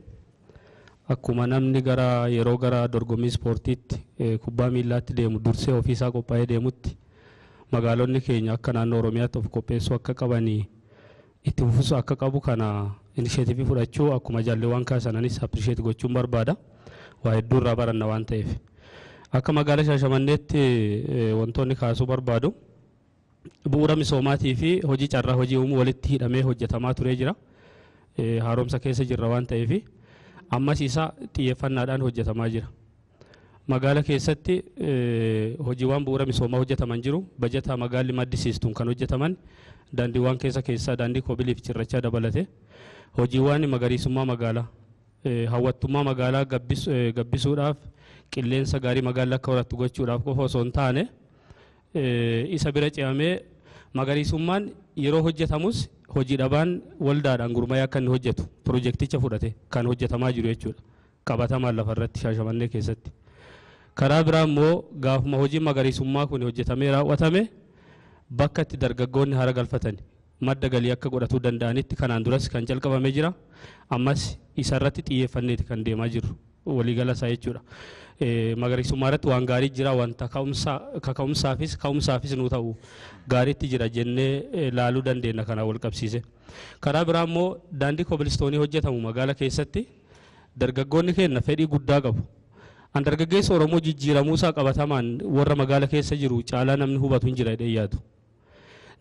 akkuma namni gara yeroo gara dorgommii ispoortiitti kubbaa miillaatti deemu dursee ofiisaa qophaa'ee deemutti magaalonni keenya akka naannoo Oromiyaatti of qopheessuu akka qabanii itti fufuu akka qabu kana Inisheetivii fudhachuu akkuma jaalleewwan kaasananis appreciate gochuun barbaada. Waa hedduu irraa baranna waan ta'eef. Akka magaalaa Shaashamanneetti wantoonni kaasuu barbaadu bu'uura misoomaatii fi hojii carraa hojii uumuu walitti hidhamee hojjetamaa turee jira. Haaromsa keessa jirra waan ta'eef ammas isa xiyyeeffannaadhaan hojjetamaa jira. Magaala keessatti hojiiwwan bu'uura misoomaa hojjetaman jiru. Bajata magaalli maddisiistuun kan hojjetaman daandiiwwan keessa keessaa daandii kobiliif cirrachaa dabalate hojiiwwan magariisummaa magaalaa hawwattummaa magaalaa gabbisuudhaaf qilleensa gaarii magaalli akka horattu gochuudhaaf qofa osoo hin taane isa bira ce'amee magariisummaan yeroo hojjetamus hojii dhabaan waldaadhaan gurmaa'ee akka inni hojjetu pirojekticha fudhate kan hojjetamaa jiru jechuudha. Qabatamaan lafarratti Shaashamannee keessatti. Karaa biraa immoo gaafuma hojiin magariisummaa kun hojjetamee raawwatame bakka itti dargaggoonni hara galfatan madda galii akka godhatuu danda'anitti kanaan duras kan jalqabamee jira. Ammas isarratti xiyyeeffanneeti kan deemaa jiru waliigala isaa jechuudha. Magariisummaa irratti waan gaarii jira, wanta kaka'umsaafis nuu ta'u gaariitti jira jennee laaluu dandeenya kanaan wal qabsiise. Karaa biraa immoo daandii kobilistoonii hojjetamu magaala keessatti dargaggoonni keenya fedhii guddaa qabu. An dargaggeessa Oromoo jijjiiramuusaa qabatamaan warra magaala keessa jiru caalaa namni hubatu hin jira jedhee yaadu.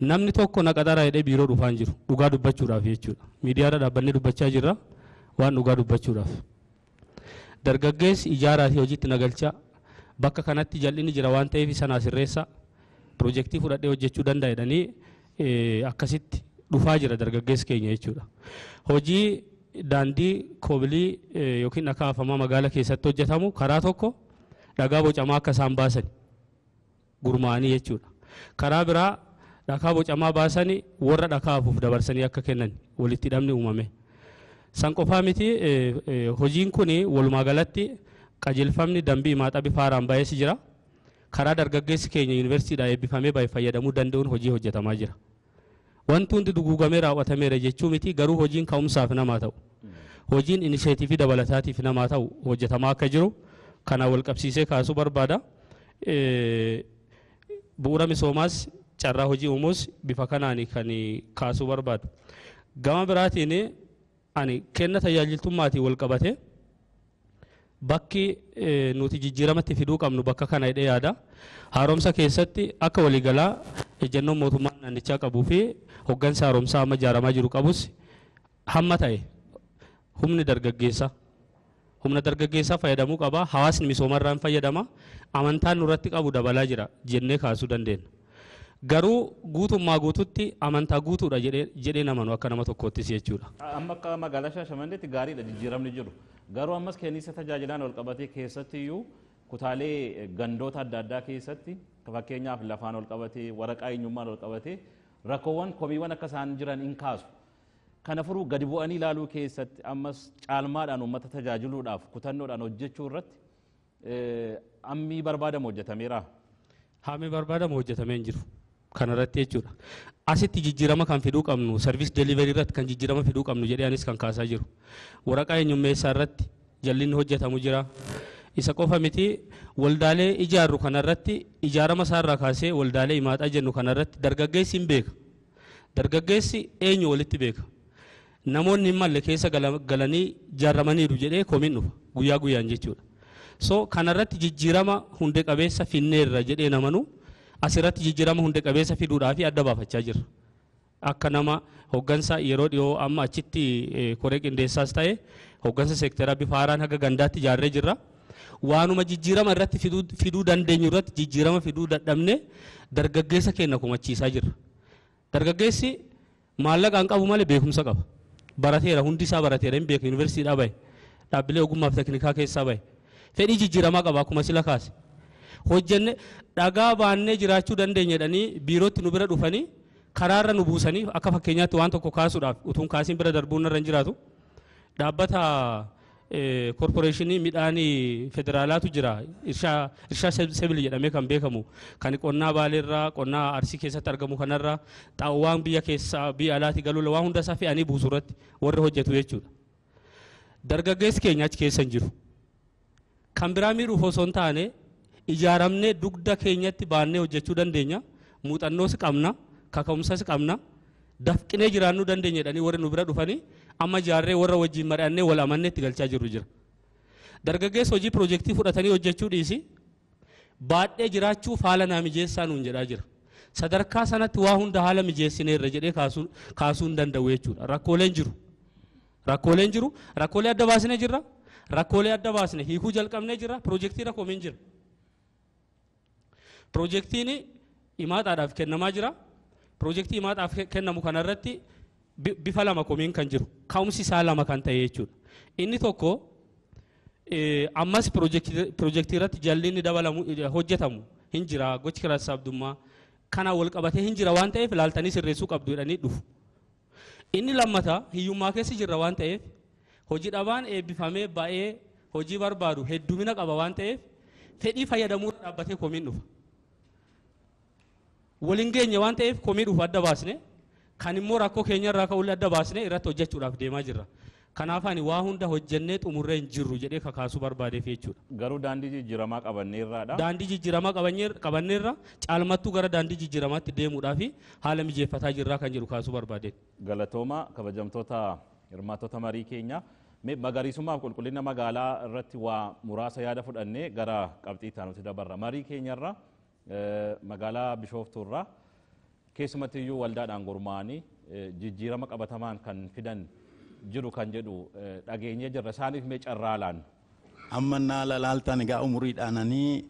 Namni tokko na qaxaraa jedhee biiroo dhufaa hin jiru dhugaa dubbachuudhaaf jechuudha. Miidiyaarra dhaabbannee dubbachaa jirra waan dhugaa dubbachuudhaaf. Dargaggeessi ijaaraatii hojiitti nagalchaa bakka kanatti jal'inni jira waan ta'eef isa naa sirreessa pirojektii fudhadhee hojjechuu danda'a jedhanii akkasitti dhufaa jira dargaggeessi keenya jechuudha. Hojii daandii kobilii yookiin dhakaa afamaa magaala keessatti hojjetamu karaa tokko dhagaa bocamaa akka isaan baasan gurmaa'anii jechuudha. Karaa biraa dhakaa bocamaa baasanii warra dhakaa afuuf dabarsanii akka kennan walitti hidhamni uumame. San qofaa miti, hojiin kun walumaa galatti qajeelfamni dambii maaxaa bifa haaraan baay'ees jira. Karaa dargaggeessi keenya yuunivarsiitiidhaa eebbifamee baay'ee fayyadamuu danda'uun hojii hojjetamaa jira. Wanti hundi duguugamee raawwatameera jechuu miti, garuu hojiin ka'umsaaf namaa ta'u. Hojiin inisheetivii dabalataatiif namaa ta'u hojjetamaa akka jiru kana wal qabsiisee kaasuu barbaada. Bu'uura misoomaas carraa hojii uumuus bifa kanaan kan kaasuu barbaadu. Gama biraatiin ani kenna tajaajiltummaatiin wal qabate bakki nuti jijjiiramatti fiduu qabnu bakka kana jedhee yaada. Haaromsa keessatti akka waliigalaa ejjennoon mootummaa naannichaa qabuu fi hoggansa haaromsaa amma ijaaramaa jiru qabus hamma ta'e humni dargaggeessaa. Humna dargaggeessaa fayyadamuu qaba. Hawaasni misoomarraa hin fayyadama. Amantaan nurratti qabu dabalaa jira jennee kaasuu dandeenya. Garuu guutummaa guututti amantaa guutuudha jedhee namanu akka nama tokkoottis jechuudha. Amma akka magaalaa Shaashamanneetti gaariidha jijjiiramni jiru. Garuu ammas kenniinsa tajaajilaan wal qabatee keessatti iyyuu kutaalee gandoota adda addaa keessatti fakkeenyaaf lafaan wal qabatee waraqaa eenyummaan wal qabatee rakkoowwan komiiwwan akka isaan jiran hin kaasu. Kana furuu gadi bu'anii ilaaluu keessatti ammas caalmaadhaan uummata tajaajiluudhaaf kutannoodhaan hojjechuu irratti ammii barbaadamu hojjetameera. Haamii barbaadamu hojjetamee hin jiru. Kanarratti jechuudha. Asitti jijjiirama kan fiduu qabnu sarviis deliverii irratti kan jijjiirama fiduu qabnu jedhee anis kan kaasaa jiru. Waraqaa eenyummeessaa irratti jallinni hojjetamu jira. Isa qofa miti, waldaalee ijaarru kanarratti ijaarama isaarraa kaasee waldaalee himaaxaa jennu kanarratti dargaggeessi hin beeka. Dargaggeessi eenyu walitti beeka. Namoonni hin malle keessa galanii ijaaramaniiru jedhee komiin dhufa guyyaa guyyaan jechuudha. So kanarratti jijjiirama hundee qabeessa finneerra jedhee namanu asirratti jijjiirama hundee qabeessa fiduudhaaf adda baafachaa jirra. Akka nama hoggansa yeroo dhiyoo amma achitti koree qindeessaas ta'e hoggansa seektaraa bifa haaraan haga gandaatti ijaarree jirra. Waanuma jijjiirama irratti fiduu dandeenyu irratti jijjiirama fiduu dadhabne dargaggeessa keenya komachiisaa jirra. Dargaggeessi maallaqa hin qabu malee beekumsa qaba. Barateera, hundi isaa barateera, hin beeku, yuunivarsiitiidhaa bahe, dhaabbilee ogummaa fi teknikaa keessaa bahe. Fedhii jijjiiramaa qaba akkuma sila kaase. Hojjenne dhagaa baannee jiraachuu dandeenya jedhanii biirootti nu bira dhufanii karaarra nu buusanii akka fakkeenyaatti waan tokko kaasuudhaaf utuun kaasiin bira darbuun irra hin jiraatu. Dhaabbata korporeeshinii midhaanii federaalaatu jira. Irshaa sebil jedhamee kan beekamu kan qonnaa Baaleerraa qonnaa Arsii keessatti argamu kanarraa xaa'oowwan biyya keessaa biyya alaatii galuun waan hunda isaa fe'anii buusuu irratti warri hojjetu jechuudha. Dargaggeessi keenya achi keessa hin jiru. Kan biraa miidhuuf osoo hin taane ijaaramnee dugda keenyatti baannee hojjechuu dandeenya. Muuxannoos qabna, kaka'umsas qabna, dafqinee jiraannuu dandeenya jedhanii warri nu bira dhufanii amma ijaarree warra wajjin mari'annee wal amannee itti galchaa jirru jira. Dargaggeessa hojii piroojeektii fudhatanii hojjechuu dhiisi baadhee jiraachuuf haala naa mijeessaa nuun jedhaa jira. Sadarkaa sanatti waa hunda haala mijeessineerra jedhee kaasuu hin danda'u jechuudha. Rakkooleen jiru. Rakkooleen jiru. Rakkoolee adda baasnee jirra. Rakkoolee adda baasne hiikuu jalqabnee jirra. Piroojeektii rakkoomiin jira. Piroojeektiin himaataadhaaf kennamaa jira. Piroojeektii himaataaf kennamu kanarratti bifa lama komiin kan jiru. Ka'umsi isaa lama kan ta'e jechuudha. Inni tokko ammas piroojeektii irratti jallinni dabalamu hojjetamu hin jira. Gochi kiraa sassaabdummaa kana wal qabatee hin jira waan ta'eef ilaaltanii sirreessuu qabdu jedhanii dhufu. Inni lammataa hiyyummaa keessa jirra waan ta'eef hojii dhabaan eebbifamee baay'ee hojii barbaadu heddumina qaba waan ta'eef fedhii fayyadamuu dhaabbatee komiin dhufa. Waliin geenye waan ta'eef komii dhufu adda baasne kan immoo rakkoo keenyarraa ka'ullee adda baasne irratti hojjechuudhaaf deemaa jirra. Kanaaf ani waa hunda hojjennee xumurree hin jirru jedhee kakaasuu barbaadeef jechuudha. Garuu daandii jijjiiramaa qabanneerraadha. Daandii jijjiiramaa qabanneerra caalmattuu gara daandii jijjiiramaatti deemuudhaaf haala mijeeffataa jirraa kan jedhu kaasuu barbaadeen. Galatooma kabajamtoota hirmaattota marii keenya. Magariisummaaf qulqullina magaalaa irratti waa muraasa yaada fudhannee gara qabxii itti aanutti dabarra. Marii keenyarra magaalaa Bishooftuurraa keessumatti iyyuu waldaadhaan gurmaa'anii jijjiirama qabatamaan kan fidan jiru kan jedhu dhageenyee jirra. Isaaniif mee carraa laannu? Amma naa lalaaltan egaa umuriidhaananii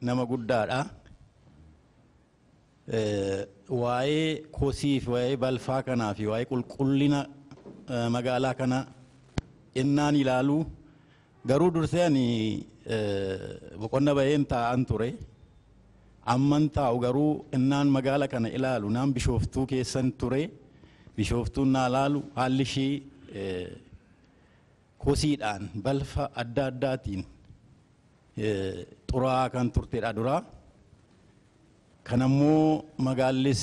nama guddaadha. Waa'ee kosii fi waa'ee balfaa kanaa fi waa'ee qulqullina magaalaa kana innaan ilaalu garuu dursee ani boqonna baheen taa'an ture. Amman taa'u garuu innaan magaala kana ilaalu naan Bishooftuu keessan ture. Bishooftuun naa laalu haalli ishii kosiidhaan balfa adda addaatiin xuraa'aa kan turtedha dura. Kanammoo magaallis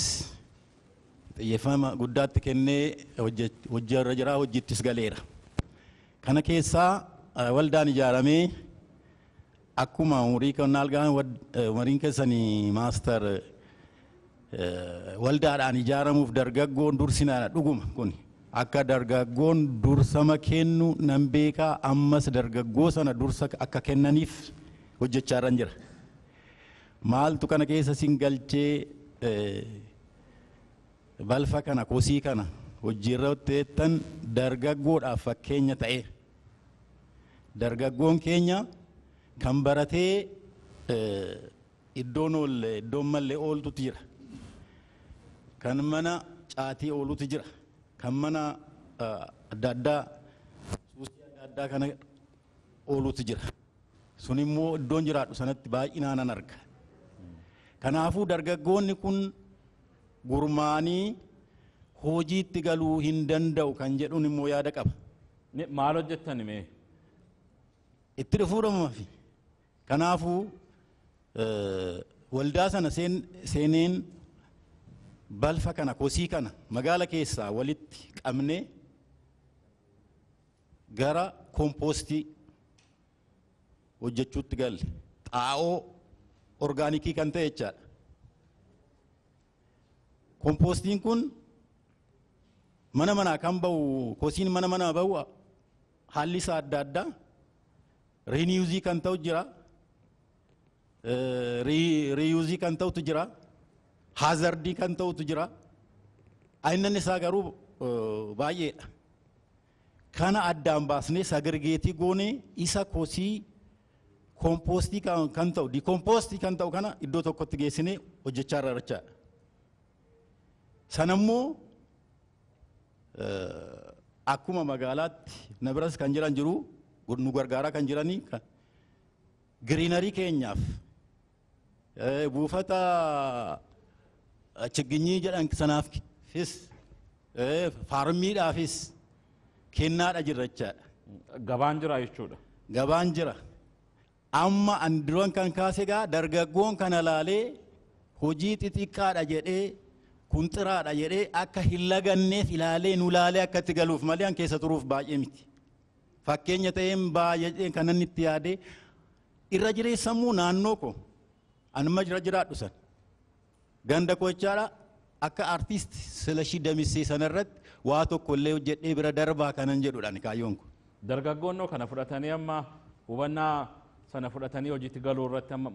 xiyyeeffama guddaatti kennee hojii irra jira, hojiittis galeera. Kana keessaa waldaan ijaaramee akkuma umurii kan algaan umuriin keessanii maastar waldaadhaan ijaaramuuf dargaggoon dursinaadha dhuguma kun. Akka dargaggoon dursama kennu nan beekaa ammas dargaggoo sana dursa akka kennaniif hojjechaa irran jira. Maaltu kana keessa sin galchee balfa kana kosii kana hojiirra hojjetan dargaggoodhaaf fakkeenya ta'e. Dargaggoon keenya kan baratee iddoon oolle iddoon mallee ooltutu jira. Kan mana caatii oolutu jira. Kan mana adda addaa suusii adda addaa kana oolutu jira. Sun immoo iddoon jiraadhu sanatti baay'inaan nan arga. Kanaafuu dargaggoonni kun gurmaanii hojiitti galuu hin danda'u kan jedhuun immoo yaada qaba. Maal hojjettan mee? Itti dhufuudhuma fi kanaafuu waldaa sana seeneen balfa kana kosii kana magaala keessaa walitti qabnee gara kompoostii hojjechuutti galle. Xaa'oo orgaanikii kan ta'e jechaadha. Kompoostiin kun mana manaa kan ba'u kosiin mana manaa ba'u haalli isaa adda addaa riiniyuuzii kan ta'u jira, riiyuuzii kan ta'utu jira, haazardii kan ta'utu jira. Ayinanni isaa garuu baay'eedha. Kana addaan baasnee sagirgeetii goonee isa kosii kompoostii kan ta'u dikompoostii kan ta'u kana iddoo tokkotti geessinee hojjechaa irra jechaadha. Sanammoo akkuma magaalaatti na biras kan jiran jiru nu gargaaraa kan jiranii giriinarii keenyaaf buufata chigginyii jedhan sanaafis faarmiidhaafis kennaadha jirra jechaadha. Gabaan jira jechuudha. Gabaan jira. Amma an duran kan kaase egaa dargaggoon kana laalee hojii xixiqqaadha jedhee kun xiraadha jedhee akka hin laganneef ilaalee nu laalee akka itti galuuf malee an keessa turuuf baay'ee miti. Fakkeenya ta'een baay'ee kan inni itti yaadee irra jireessamuu naannoo koo anuma jira jiraadhu san ganda koo jechaadha akka artiist Silashii Damissee sanarratti Waa tokko illee hojjedhee bira darbaa kanan jedhudhaan kaayyoon kun. Dargaggoonnoo kana fudhatanii amma hubannaa sana fudhatanii hojiitti galuu irratti amma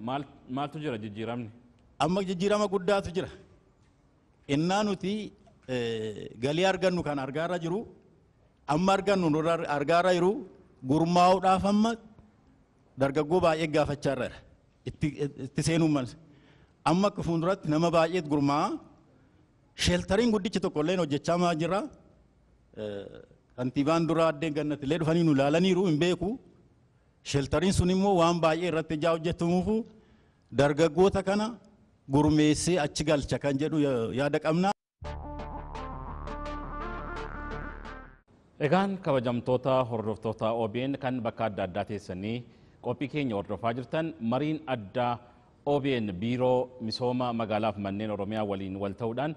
maaltu jira jijjiiramni? Amma jijjiirama guddaatu jira. Innaa nuti galii argannu kan argaarra jiru, amma argannu argaarra jiru, gurmaa'uudhaaf amma dargaggoo baay'ee gaafachaa irra itti seenuu malas. Amma akka fuulduratti nama baay'eet gurmaa'a. Sheeltariin guddichi tokko illee hojjechaa maa jira. Kantiibaan dura addeen gannatti illee dhufanii nu ilaalaniiru hin beeku. Sheeltariin sun immoo waan baay'ee irratti ijaa hojjetamuufu dargaggoota kana gurmeessee achi galcha kan jedhu yaada qabna. Egaan kabajamtoota hordoftoota OBN kan bakka adda addaa teessanii qophii keenya hordofaa jirtan, mariin addaa OBN Biiroo Misooma Magaalaaf Manneen Oromiyaa waliin wal ta'uudhaan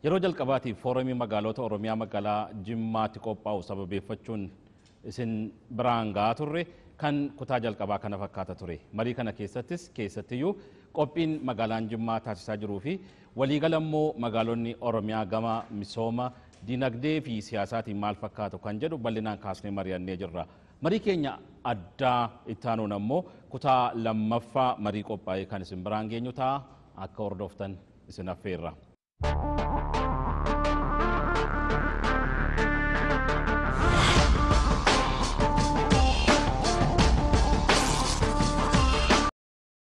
yeroo jalqabaatiif foorumii magaalota Oromiyaa magaalaa Jimmaatti qophaa'u sababeeffachuun isin biraan ga'aa turre kan kutaa jalqabaa kana fakkaata ture. Marii kana keessattis keessattiyyuu qophiin magaalaan Jimmaa taasisaa jiruu fi waliigala immoo magaalonni Oromiyaa gama misooma dinagdee fi siyaasaatiin maal fakkaatu kan jedhu bal'inaan kaasnee mari'annee jirra. Marii keenya addaa itti aanuun ammoo kutaa lammaffaa marii qophaa'ee kan isin biraan geenyu ta'a, akka hordoftan isin affeerra.